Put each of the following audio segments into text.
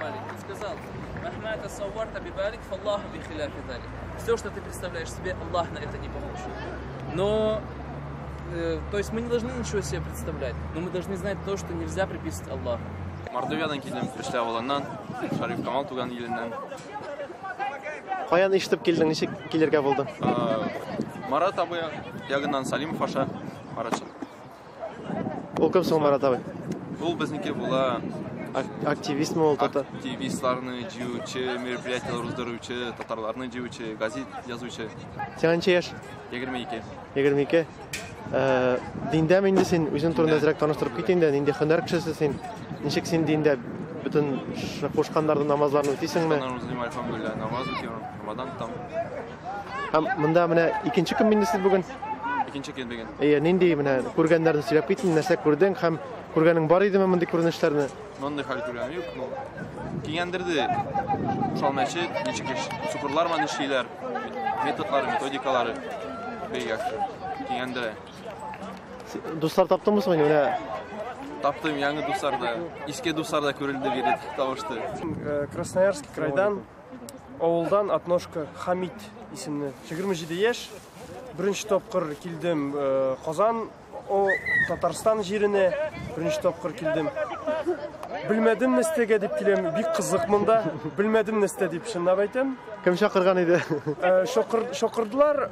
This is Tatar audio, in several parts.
Малик. Он сказал: «Махма тасавварта бибалик, фаллаху бихиляфи залик». Все, что ты представляешь себе, Аллах на это не похож. Но, то есть мы не должны ничего себе представлять, но мы должны знать то, что нельзя приписывать Аллаху. Мордовиядан килдем, Пешле авылыннан, Шариф Камал туган иленнән. Каян ишетеп килдең, ничек килергә булдың? Марат абый ягыннан, Салимов аша, Маратчын. Ул кем соң, Марат абый? Ул безнеке була. Активистмы ул, татар? Активистларны җыючы, мероприятиеләр уздыручы, татарларны җыючы, газет язучы. Сиңа ничә яшь? 22. 22. Диндәме инде син? Үзең турында әзрәк таныштырып кит инде. Нинди һөнәр кешесе син? Ничек син диндә бөтен кушканнарны, намазларны үтисеңме? Кушканнарны үтим, әлхәмдүлилләһ, намаз үтим, Рамадан тотам. Һәм монда менә икенче көн инде сез бүген? Икенче көн бүген. Әйе, нинди менә күргәннәрне сөйләп кит, нәрсә күрдең һәм күргәнең бар идеме мондый күренешләрне? Мондый хәл күргәнем юк, но кинәндерде. Шал мәчет, ничек эш, сукырлар ман эшлиләр, методлары, методикалары бик яхшы. Кинәндерә. Дуслар таптыңмы соң инде менә? Таптым, яңа дуслар да, иске дуслар да күрелде, бирде, табышты. Красноярский крайдан, авылдан отношка Хамит исемле. 27 яшь. Беренче тапкыр килдем Казан, о Татарстан җиренә беренче тапкыр килдем. Белмәдем нәрсәгә дип киләм, бик кызык монда. Белмәдем нәрсә дип чынлап әйтәм. Кем чакырган иде? Чакырдылар,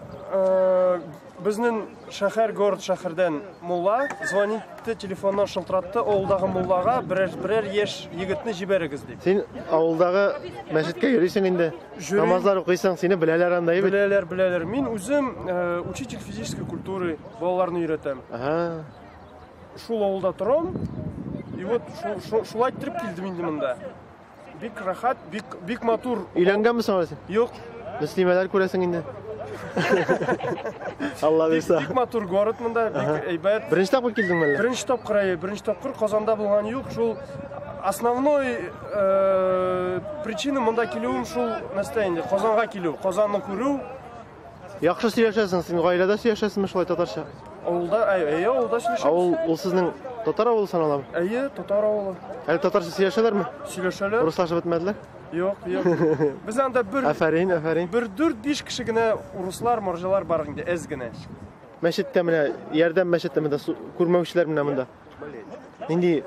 безнең шәһәр, город шәһәрдән мулла звонит итте, телефоннан шылтыратты авылдагы муллага, берәр берәр яшь егетне җибәрегез дип. Син авылдагы мәчеткә йөрисең инде. Йөрим. Намазлар укыйсың, сине беләләр анда, әйбәт. Беләләр, беләләр. Мин үзем учитель физической культуры, балаларны өйрәтәм. Ага. Шул авылда торам. И вот шулай иттереп килдем инде монда. Бик рәхәт, бик бик матур. Өйләнгәнме соң әле син? Юк. Мөслимәләр күрәсең инде. Алла бирса. Бик матур город монда, бик әйбәт. Беренче тапкыр килдеңме әллә? Беренче тапкыр, әйе, беренче тапкыр Казанда булган юк. Шул основной причина монда килүем шул нәрсә инде, Казанга килү, Казанны күрү. Яхшы сөйләшәсең, син гаиләдә сөйләшәсеңме шулай татарча? Авылда, әйе, авылда сөйләшәбез. Авыл, ул сезнең татар авылы саналамы? Әйе, татар авылы. Әле татарча сөйләшәләрме? Сөйләшәләр. Руслашып бетмәделәр? Юк, юк. Без анда бер Афәрин, афәрин. Бер 4-5 кеше генә урыслар, марҗалар бар инде, әз генә. Мәчеттә менә Ярдәм мәчете монда күрмәүчеләр менә монда. Нинди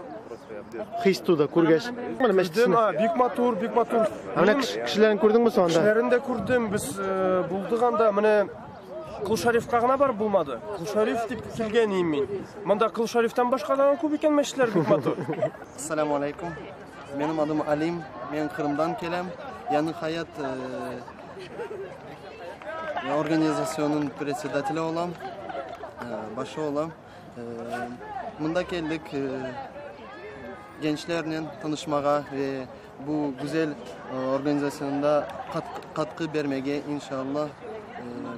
хис туды күргәч? Менә мәчет. Бик матур, бик матур. Ә менә кешеләрен күрдеңме соң анда? Кешеләрен дә күрдем. Без булдык анда. Менә Кол Шарифка гына барып булмады. Кол Шариф дип килгән идем мин. Монда Кол Шарифтан башка да күп икән мәчетләр, бик матур. Ассаламу алейкум. Минем адым Алим. Мин Кырымдан киләм. Яңы Хаят организационын председателе олам, башы олам. Монда келдик gençlerle tanışmağa ve bu güzel organizasyonda katkı bermege inşallah.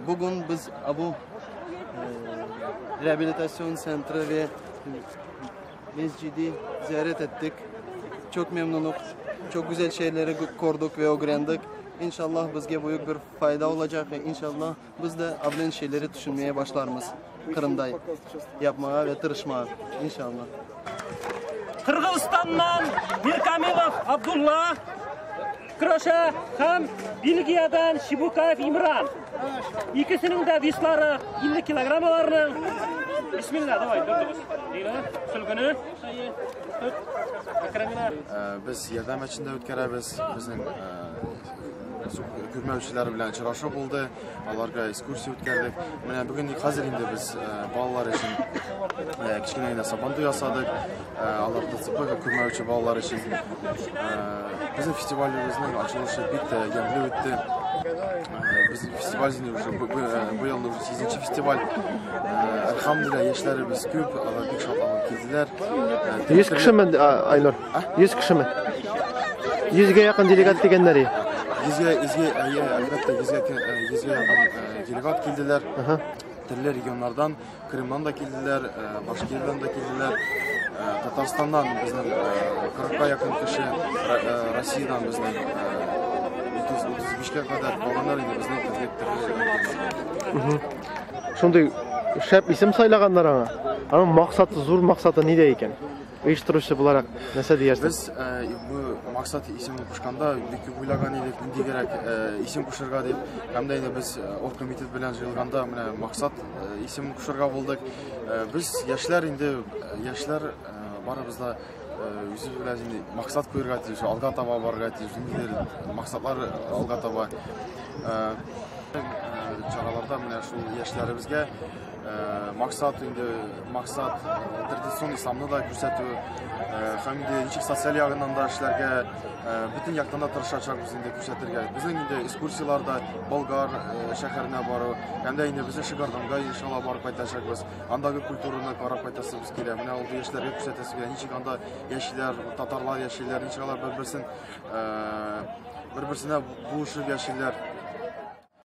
Bugün biz bu rehabilitasyon centri ve mescidi ziyaret ettik. Çok memnunuk. Çok güzel şeyleri gördük ve öğrendik. İnşallah bizge büyük bir fayda olacak ve inşallah biz de ablen şeyleri düşünmeye başlarımız. Kırım'da yapmaya ve tırışmaya inşallah. Kırgızistan'dan Mirkamilov Abdullah Kroşa hem Belgiyadan Şibukayev İmran. İkisinin de весları 50 kilogrammalarının. Bismillah, давай, durdunuz. Sülgünü. Biz Ярдәм мәчетендә үткәрәбез. Безнең күрмәүчеләр белән очрашу булды. Аларга экскурсия үткәрдек. Менә бүген хәзер инде без балалар өчен кечкенә генә сабантуй ясадык. Алар ДЦП күрмәүче балалар өчен. Безнең фестивалебезнең ачылышы бик тә ямьле үтте. Безнең фестиваль инде уже бу елны уже 8-нче фестиваль. Әлхәмдүлилләһ, яшьләребез күп, алар бик шатланып килделәр. 100 кешеме, Айнур? 100 кешеме? 100гә якын делегат дигәннәр. Йөзгә, йөзгә, әйе, әлбәттә, йөзгә якын делегат килделәр. Төрле регионнардан, Крымнан да килделәр, Башкирдан да килделәр, Татарстаннан безнең 40-ка якын кеше, Россиядән безнең 35-кә кадәр калганнар инде безнең төрле регионнардан. Шундый шәп исем сайлаганнар аңа. Аның максаты, зур максаты нидә икән? Оештыручы буларак нәрсә диярсең? Без бу Максат исемен кушканда бик күп уйлаган идек, ниндигрәк исем кушырга дип. Һәм дә инде без оргкомитет белән җыелганда менә Максат исемен кушырга булдык. Без яшьләр инде, яшьләр барыбыз да үзебез белән инде максат куерга тиеш, алга таба барырга тиеш, ниндидер максатлар алга таба. Чараларда менә шул яшьләребезгә максат инде, максат традицион исламны да күрсәтү һәм инде ничек социаль ягыннан да эшләргә, бөтен яктан да тырышачакбыз инде күрсәтергә. Безнең инде экскурсияләрдә Болгар шәһәренә бару, һәм дә инде безнең Шыгарданга иншалла барып кайтачакбыз. Андагы культураны карап кайтасыбыз килә. Менә ул яшьләргә күрсәтәсе килә, ничек анда яшиләр, татарлар яшиләр, ничек алар бер-берсен бер-берсенә булышып яшиләр.